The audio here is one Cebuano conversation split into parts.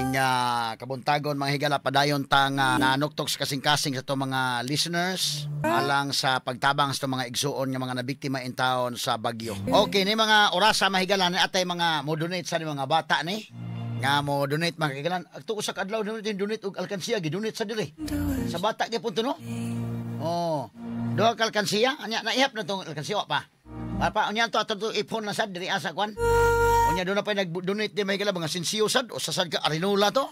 Ning kabuntagon, mga higala, padayon tang nanuktok sa kasing-kasing sa atong mga listeners alang sa pagtabang sa atong mga igsuon nga mga nabiktima in town sa bagyo. Okay, ni mga orasa, mahigala, ni atay mga mo donate sa ni mga bata ni nga mo donate, mga higala. Ato usa ka adlaw donate donate og alkansiya, gi-donate sa diri. Sa bata gyapon to, no? Oh. Duha ka alkansiya, anya naihap na tong alkansiya wa pa. Pa pa unya to ato to ipon na sad diri asa kwan. Unya doon na pa nag-donate din, mahigala, mga sinsiyo sad o sa sad ka arinola to.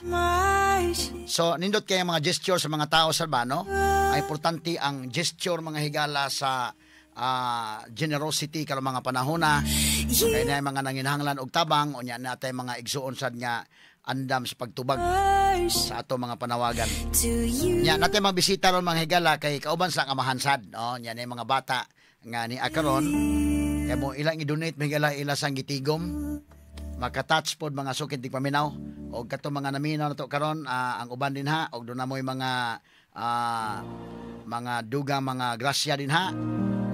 So nindot kay mga gesture sa mga tao sa ba, no? Ay importante ang gesture, mga higala, sa generosity karon mga panahon na. So, kay na mga nanginahanglan og tabang, unya natay mga igsuon sad nga andam sa pagtubag sa ato mga panawagan. Nya natay mga bisita ron, mga higala, kay kauban sa amahan sad, no? Nya na mga bata nga ni akaron kay mo ilang i-donate, mga higala, ila sang gitigom makatouch pod mga sukit di paminaw og kato mga naminaw nato karon, ang uban din ha, og doon na mo'y mga dugang mga grasya din ha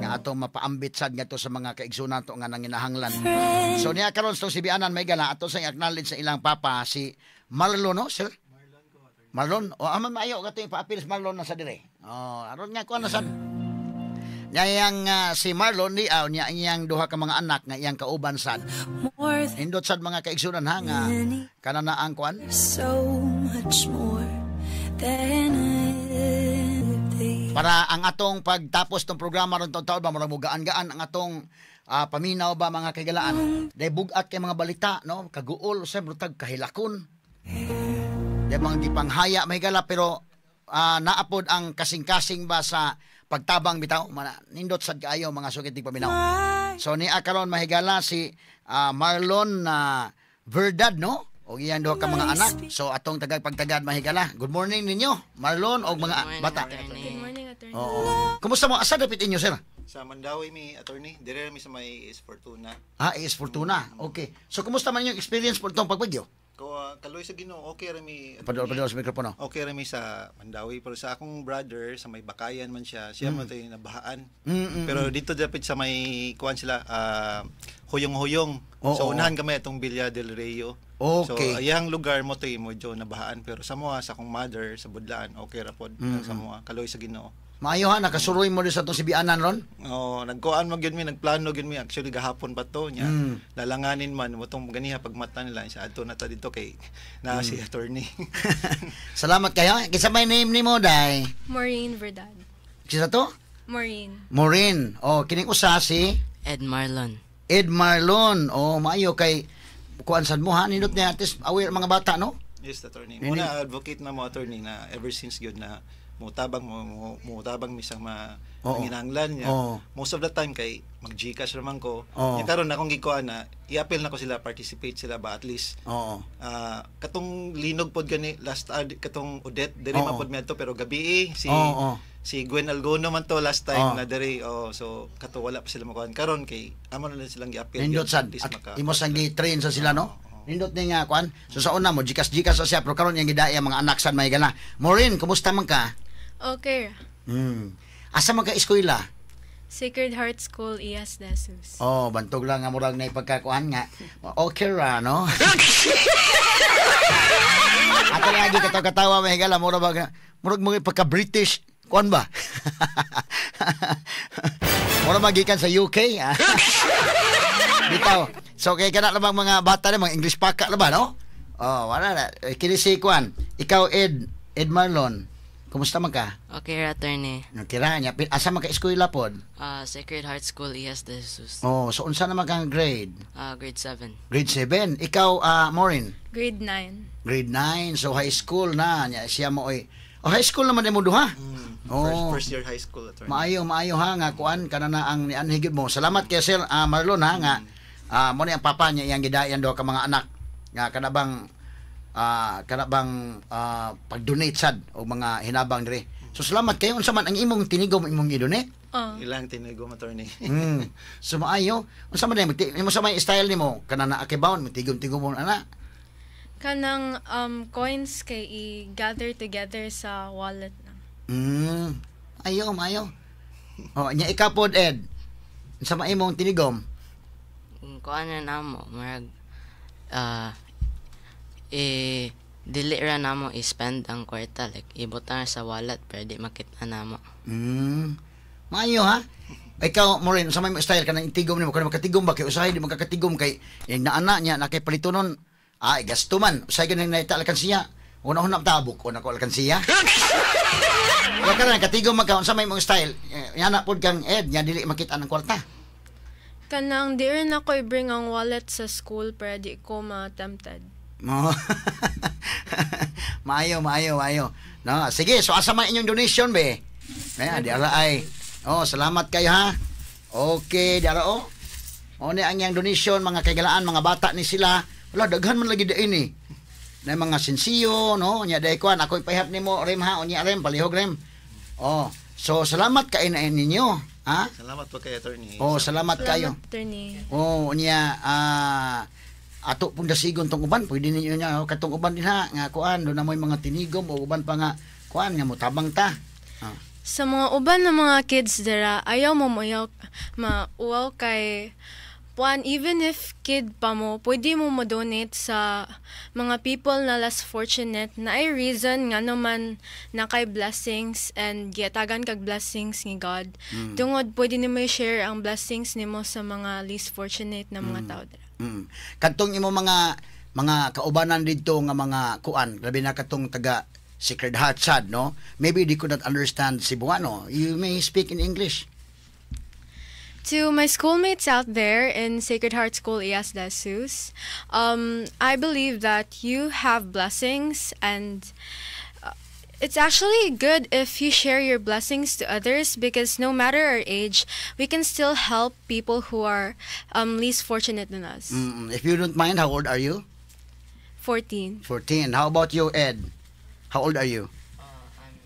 nga atong mapaambit sad ngadto sa mga kaigsunan to nga nanginahanglan. So niya karon sa sibianan, may gala, ato sa acknowledge sa ilang papa, si Marlon, no, sir? Marlon. O ama maayo kato yung paapil si Marlon na sa dire. Oh, aron nga kuan na sad. Nya yang si Marlon ni niya iyang duha ka mga anak nga iyang kauban sad. More Nindot sad, mga kaigsunan, ha, nga than kana na ang kuan. so much more than anything. Para ang atong pagtapos tong programa ron taon ba, murag mo gaan-gaan ang atong paminaw ba, mga kaigalaan. Dahil bugat kay mga balita, no? Kaguol, sa brutag kahilakon. Dahil mga gipanghaya, may gala, pero naapod ang kasing-kasing ba sa pagtabang bitaw. Mana, nindot sad kaayo, mga sukit paminaw. So ni karon, mahigala, si Marlon na Verdad, no? O iyang duha ka mga anak. So atong tagag pagtagad, mahigala. Good morning ninyo, Marlon og mga bata. Good morning, attorney. Oo. Kumusta mo? Asa dapit inyo, sir? Sa Mandaue mi, attorney. Dire mi sa may AS Fortuna. Ah, AS Fortuna. Okay. So kumusta man inyong experience po itong pagbagyo? Ko kaloy sa Ginoo, okay ra mi, attorney. Padol padol sa mikropono. Okay ra mi sa Mandaue, pero sa akong brother sa may Bakayan man siya, siya man to'y nabahaan. Pero dito dapit sa may kuan sila, huyong-huyong. So unahan kami atong Villa del Rio. So iyang lugar mo to'y medyo nabahaan, pero sa moa, sa akong mother sa Budlaan, okay ra pod sa moa, kaloy sa Ginoo. Maayo ha, nakasuroy mo din sa itong sibianan ron? Oh, nagkuan man gyud mi, nagplano gyud mi actually gahapon pa to nya. Lalanganin man mo tong ganiha pagmata nila sa adto na ta dito kay na si attorney. Salamat kayo. Kinsa may name nimo, day? Maureen Verdad. Kinsa to? Maureen. Maureen. Oh, kining usa si Ed Marlon. Ed Marlon. Oh, maayo kay kuan sad mo ha, nindot niya at least aware mga bata, no? Yes, attorney. Muna advocate na mo, attorney, na ever since gyud na mutabang mo mutabang misang ma nanginahanglan niya. Most of the time kay mag-GCash raman ko. Nya karon akong gikuan na i-appeal na ko sila, participate sila ba, at least katong linog pod gani last katong Odette diri man pod mi adto, pero gabi eh, si Oo. si Gwen Algono man to last time na diri, oh, so kato wala pa sila makuan karon kay amo na lang silang gi-appeal Nindot gyud, sad. at least At imo sang gi-train sa sila, no? Nindot ni nga kuan. So sa una mo Gcash Gcash sa siya, pero karon yang gidai ang mga anak sad, may gala. Maureen, kumusta man ka? Okay. Asa man ka eskwela? Sacred Heart School, IAS de Jesus. Oh, bantog lang nga murag na ipagkakuan nga. Okay ra, no? Ato lagi katawa-katawa, may higala, murag ba murag mga pagka-British kuan ba? Murag magikan sa UK, ah. Bitaw. So kay kana lamang mga bata na mga English paka na ba, no? Oh, wala na. Eh, kini si kuan. Ikaw, Ed, Ed Marlon. Kumusta man ka? Okay, attorney. Kira niya. Asa man ka eskwela pod? Sacred Heart School, IAS de Jesus. Oh, so unsa naman kang grade? Grade 7. Grade 7. Ikaw, Maureen? Grade 9. Grade 9. So high school na. Nya siya mo oy. Oh, high school naman mo duha. Oh. First year high school, attorney. Maayo, maayo ha nga kuan kana na ang nianhi gyud mo. Salamat kay Sir Marlon ha nga mo ni ang papa niya, iyang gidayan duha ka mga anak nga kana bang pag-donate sad og mga hinabang diri. So salamat kayo. Unsa man ang imong tinigom imong i-donate? Oh. Ilang tinigom, attorney. So maayo. Unsa man imo sa may style nimo kana na akibawn tigom-tigom mo ana? Kanang coins kay i-gather together sa wallet na. Ayo, maayo. Oh, nya ikaw pod, Ed. Unsa man imong tinigom? Kuan na namo, murag eh Dili ra namo i-spend ang kwarta, like ibutang sa wallet pero di makita namo. Maayo ha. Ikaw mo rin sa may style kanang tigom nimo, kanang makatigom ba kay usahay di magkakatigom kay yung naana niya na kay palitonon ay gasto man usahay ganang naita alkansiya. Una-una tabok ko na ko alkansiya. Wa ka na katigom magka unsa may mong style. Yana pod kang Ed nya dili makita ng kwarta. Kanang di rin ako i-bring ang wallet sa school para di ko ma-tempted. Mo. Maayo, maayo, maayo. No, sige, so asa man inyong donation be? Ay, di ara ay. Oh, salamat kayo ha. Okay, di ara oh. O ni ang iyang donation mga kaigalaan, mga bata ni sila. Wala daghan man lagi diin eh. Na mga sinsiyo, no? Nya day kuan ako ipahap nimo Rem ha, unya Rem palihog Rem. Oh, so salamat kay na ninyo, ha? Salamat po kay attorney. Oh, salamat kayo. Salamat, attorney. Oh, unya ato pong dasigon tong uban, pwede ninyo niya oh, katong uban din ha nga kuan do na mo'y mga tinigom o uban pa nga kuan nga motabang ta. Ah. Sa mga uban ng mga kids dira, ayaw mo mayaw mauwaw kay puan, even if kid pa mo, pwede mo mo-donate sa mga people na less fortunate na ay reason nga naman na kay blessings and giyatagan kag blessings ni God. Tungod pwede nimo i-share ang blessings nimo sa mga least fortunate na mga tao dira. Kadtong imo mga kaubanan didto nga mga kuan, labi na katong taga Sacred Heart sad, no? Maybe they could not understand Cebuano. You may speak in English. To my schoolmates out there in Sacred Heart School ES de Jesus, I believe that you have blessings, and it's actually good if you share your blessings to others because no matter our age, we can still help people who are least fortunate than us. If you don't mind, how old are you? 14. 14. How about you, Ed? How old are you? I'm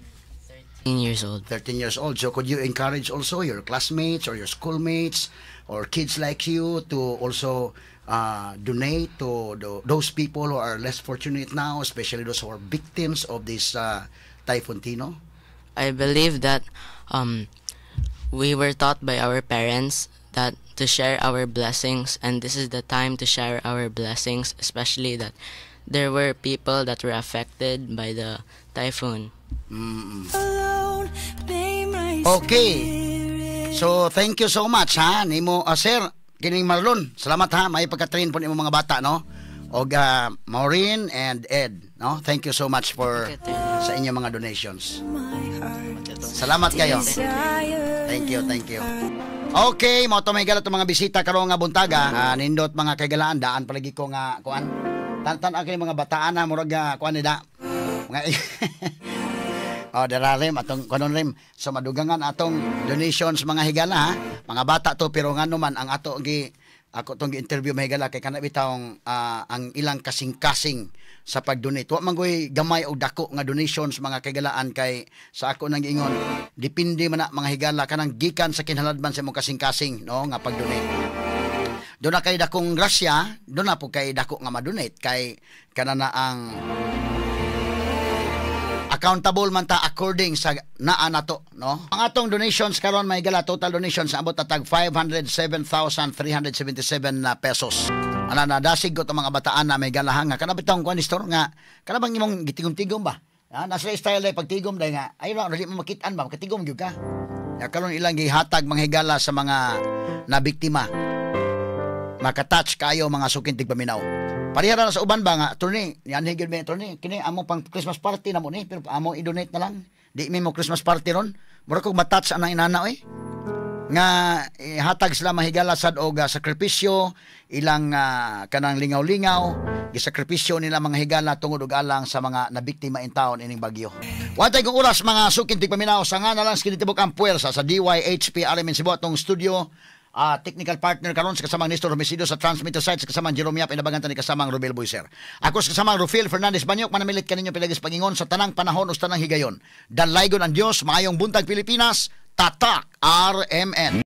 13 years old. 13 years old. So could you encourage also your classmates or your schoolmates or kids like you to also donate to those people who are less fortunate now, especially those who are victims of this Typhoon Tino? I believe that we were taught by our parents that to share our blessings, and this is the time to share our blessings, especially that there were people that were affected by the typhoon. Okay. So thank you so much ha nimo sir kining Marlon. Salamat ha, may pagka-train po nimo mga bata, no. Og Maureen and Ed, no. Thank you so much for sa inyong mga donations. Salamat kayo. Thank you, thank you. Okay, mao to may galat mga bisita karon nga buntaga. Nindot mga kaigalaan, daan palagi ko nga kuan. Tantan ang kini mga bataan na murag kuan ni da. Mga oh, dara rem atong kunon rem. So madugangan atong donations mga higala ha. Mga bata to pero ngano man ang ato gi ako tong gi-interview mga higala kay kana bitawng ang ilang kasing-kasing sa pag-donate. Wa man goy gamay og dako nga donations mga kaigalaan kay sa ako nang giingon depende man na mga higala kanang gikan sa kinhaladman sa imong kasing-kasing, no, nga pag-donate. Doon na kay dakong grasya, doon na po kay dako nga ma-donate kay kana na ang accountable man ta according sa naa nato, no. Ang atong donations karon may gala total donations abot na tag 507,377 na pesos. Ana na dasig ko tong mga bataan na may galahan nga kana bitong kuan store nga kana bang imong gitigom-tigom ba? Ah, nasa style day pagtigom day nga ayo na dili mo makitaan ba makatigom gyud ka. Ya karon ilang gihatag mga higala sa mga nabiktima. Makatouch kayo mga suking tigpaminaw. Pareha ra na sa uban ba nga attorney, yan gyud mi attorney, kini amo pang Christmas party na mo ni, pero amo i-donate na lang. Di mi mo Christmas party ron. Mura kog matouch anang inana oy. Nga hatag sila mahigala sad og sakripisyo ilang kanang lingaw-lingaw, gisakripisyo nila mga higala tungod og alang sa mga nabiktima in taon ining bagyo. Wa tay kong oras mga suking tigpaminaw sa nga na lang kinitibok ang puwersa sa DYHP RMN Cebu atong studio. Technical partner karon sa kasamang Nestor Homicidio sa transmitter side, sa kasamang Jerome Yap, inabagan ta ni kasamang Robel Boyser. Ako sa kasamang Rufil Fernandez Banyok, manamilit kaninyo pilagis pagingon sa tanang panahon o sa tanang higayon. Dalaygon ang Dios, maayong buntag Pilipinas, Tatak RMN.